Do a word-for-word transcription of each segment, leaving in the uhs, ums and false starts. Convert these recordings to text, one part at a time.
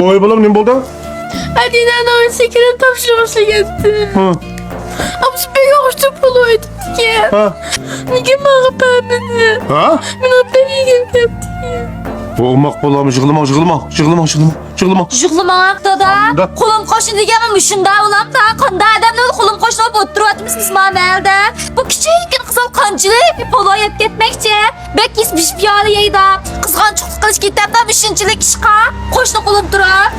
ۋاي بالام، نېمە بولدى؟ ئەدىنەنىڭ سېكىرىپ تاپشۇرۇق ئىشلىگەنتى. ھە. ئاپىسى بەك ئوخشىتىپ پۇل ئېيتىپتىكەن. ھە. نېگە ماڭا بەرمىدى؟ ھە؟ مېنىڭ بەرگىن دەپتىكەن. بۇ ئوماق بالام، يىغلىماڭ، يىغلىماڭ، يىغلىماڭ، يىغلىماڭ، يىغلىماڭ. يىغلىماڭ دادا. قولۇم قوشنا دېگەن مۇشۇنداق بولامدا؟ قانداق ئادەمنى قولۇم قوشنا بولۇپ ئولتۇرۇۋاتىمىز بىز مانا مەھەلدە؟ بۇ كىچىككىنە قىزىل قانچىلىك پولۇ يەپ كەتمەكچى. بەك يېسە بىش پىيالە يەيدۇ. قىزغانچۇقلۇق قىلىش كېتەمدۇ مۇشۇنچىلىك ئىشقا؟ قوشنا قولۇم تۇرۇپ.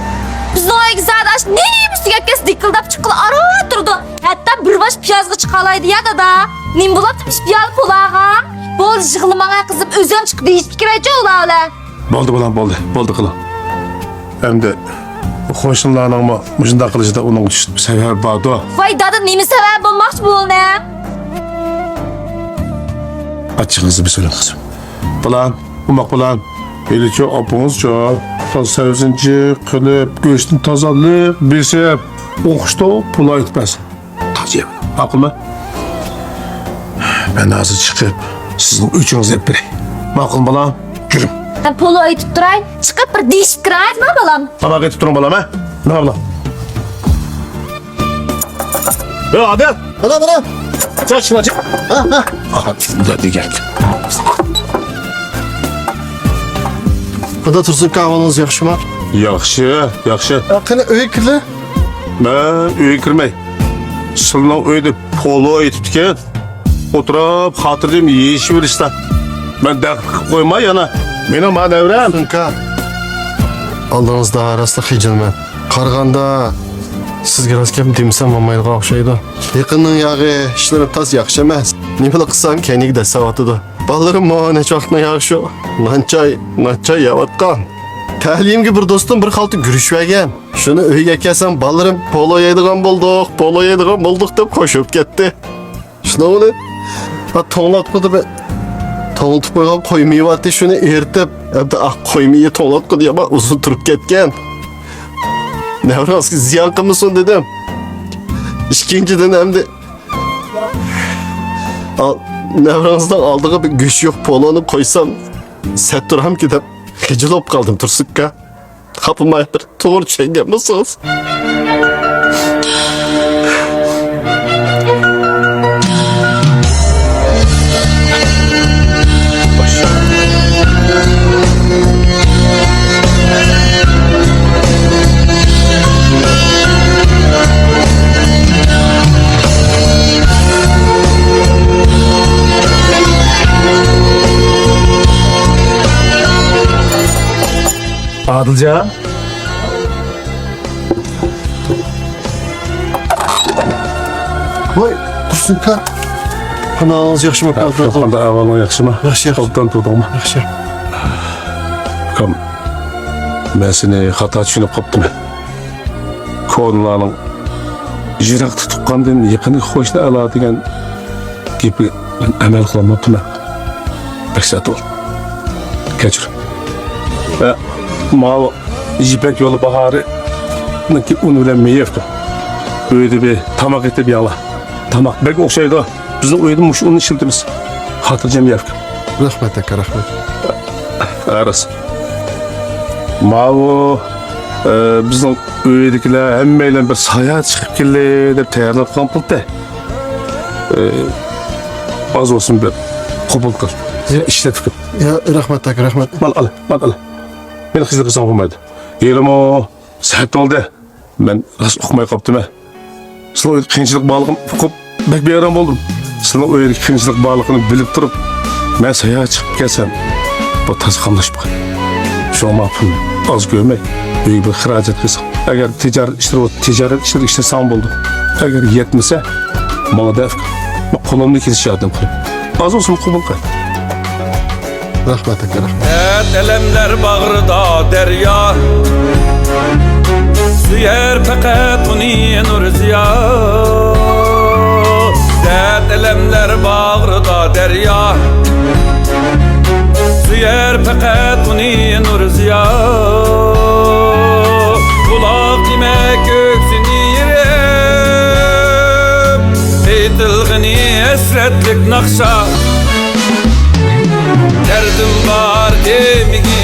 بىزنىڭ ئۆيگە زادى ئاش نېمە ئۈستىگە كەلسە دىكىلداپ چىققىلى ئاران تۇرىدۇ. ھەتتا بىر باش پىيازغا چىقالايدۇ يا دادا. نېمە بولاپتۇ مۇشۇ پىيالە پولاغا؟ بولدى، يىغلىماڭ ھە قىزىم، ئۆزۈم چىقىپ دېيىشىپ كىرەيچۇ ئۇلار بىلەن. بولدى بالام، بولدى، بولدى قىلىڭ. ئەمدى بۇ قوشنىلارنىڭمۇ مۇشۇنداق قىلىشىدا ئۇنىڭغا تۈرتكە سەۋەب باردۇ. ۋاي دادا، نېمە سەۋەب بولماقچى بۇ ئۇنىڭ؟ ئاچچىقىڭىزنى بېسىۋېلىڭ قىزىم. بالام، ئوماق بالام، ھېلىچۇ ئاپىڭىزچۇ تازا سەۋزىنى جىق قىلىپ، گۆشنى تازا لىق بېسىپ، ئوخشىتىپ پولاۋ ئېتىپ بەرسۇن. تاجىيەم. ماقۇلمۇ؟ مەن ھازىر چىقىپ سىزنىڭ ئۆچىڭىزنى ئېلىپ بېرەي. ماقۇلمۇ بالام؟ يۈرۈڭ. مەن پولاۋ ئېتىپ تۇراي. چىقىپ بىر دېيىشىپ كىراي، نېمە بالام؟ تاماق ئېتىپ تۇرۇڭ بالام، ھە؟ مانا بالام. ئەي ئادىل! مانا، مانا. چاچ، چاچ. ھە، ھە. ئاھا، شۇنداق دېگەن. قانداق تۇرسۇن ئاكا، ئەھۋالىڭىز ياخشىمۇ؟ ياخشى، ياخشى. يا، قېنى ئۆيگە كىرلى. مەن ئۆيگە كىرمەي. سىلىنىڭ ئۆيدە پولۇ ئېيتىپتىكەن. ئولتۇرۇپ خاتىرجەم يېيىشىۋېرىشتە. مەن دەخلى قىلىپ قويماي يەنە. مېنىڭ ما نەۋرەم. تۇرسۇن ئاكا. ئالدىڭىزدا راستلا خىجىلمەن. قارىغاندا سىزگە راست گەپنى دېمىسەم بولمايدىغان ئوخشايدۇ. يېقىننىڭ ياغى ئىشلىرىم تاس ياخشى ئەمەس. نېمىلا قىلسام كەينىگە دەسسەۋاتىدۇ. بالىلىرىممۇ نەچچە ۋاقىتنىڭ ياغى شۇ نان چاي، نان چاي يەۋاتقان. تەلىيىمگە بىر دوستۇم بىر خالتا گۈرۈچ بەرگەن. شۇنى ئۆيگە ئەكەلسەم، بالىلىرىم پولۇ يەيدىغان بولدۇق، پولۇ يەيدىغان بولدۇق دەپ قوشۇپ كەتتى. شۇنىڭ بىلەن، ھە، توڭلاتقۇدا بىر، توڭلىتىپ قويغان قوي مېيى بارتى، شۇنى ئېرىتىپ، ئەمدى، ئا، قوي مېيى توڭلاتقۇدا يامان ئۇزۇن تۇرۇپ كەتكەن. نەۋرىڭىزگە زىيان قىلمىسۇن دېدىم. ئىككىنچىدىن، ئەمدى، ئا، نەۋرىڭىزنىڭ ئالدىغا بىر گۆشى يوق پولۇنى قويسام، سەت تۇرامكى دەپ خىجىل بولۇپ قالدىم، تۇرسۇن ئاكا. خاپا بولماي، بىر توغرا چۈشەنگەنمىسىز؟ ئادىلجان. ۋاي، تۇرسۇن ئاكا. قانداقىڭىز ياخشىمۇ؟ قانداق ئەھۋالىڭ ياخشىمۇ؟ ياخشى، ياخشى. ئوبدان تۇردۇڭمۇ؟ ياخشى. ئۇكام، مەن سېنى خاتا چۈشىنىپ قاپتىمەن. كونىلارنىڭ يىراقتا تۇغقاندىن يېقىنغا قوشنا ئەلا دېگەن گېپى ئەمەل قىلالماپتىمەن. بەك سەت بولدى. كەچۈر. ئە، ماۋۇ يىپەك يولى باھارىنىڭكى ئۇنى بىلەن مېيى ئۇكام. ئۆيدە بىر تاماق ئېتىپ يەڭلار. تاماق بەك ئوخشايدۇ. بىزنىڭ ئۆيدە مۇشۇ ئۇننى ئىشلىتىمىز. خاتىرجەم يە ئۇكام. رەھمەت ئاكا، رەھمەت. ئە، راست. ماۋۇ، ئە، بىزنىڭ ئۆيدىكىلەر ھەممەيلەن بىر ساياھەت چىقىپ كېلەي دەپ تەييارلىق قىلغان پۇلتە. ئە، ئاز بولسۇن بىر قوبۇل قىل. يا. ئىشلەتكىن. يا، رەھمەت ئاكا، رەھمەت. مال ئال، مال ئال. مېنى خىجىل قىلساڭ بولمايدۇ. ھېلىمۇ سەت بولدى. مەن راست ئۇقماي قاپتىمەن. سىلىنىڭ ئۆيدە قىيىنچىلىق بارلىقىنى ئۇقۇپ، بەك بىئارام بولدۇم. سىلىنىڭ ئۆيدىكى قىيىنچىلىق بارلىقىنى بىلىپ تۇرۇپ، مەن ساياھەت چىقىپ كەلسەم، بۇ تازا قاملىشىپ قالدى. شۇڭا ماڭا پۇل ئاز كۆرمەي، ئۆيگە بىر خىراجەت قىلساڭ. ئەگەر تىجارەت ئىشلىرى بولسا، تىجارەت ئىشلىرىغا ئىشلىسەڭ بولدى. ئەگەر يەتمىسە، ماڭا دەپ، قولۇمدىن كېلىشىچە ياردەم قىلىڭ. ئاز بولسىمۇ قوبۇل قىل. رەھمەت ئاكا، رەھمەت. دەرد ئەلەملەر باغرىدا دەريا، سۆيەر پەقەت ئۇنى نۇر زىيا. دەرد ئەلەملەر باغرىدا دەريا، سۆيەر پەقەت ئۇنى نۇر زىيا. قۇلاق دېمەك كۆكسىنى يېرىم، ئېيتىلغىنى ھەسرەتلىك ناخشا. دەردىم بار دېمىگىن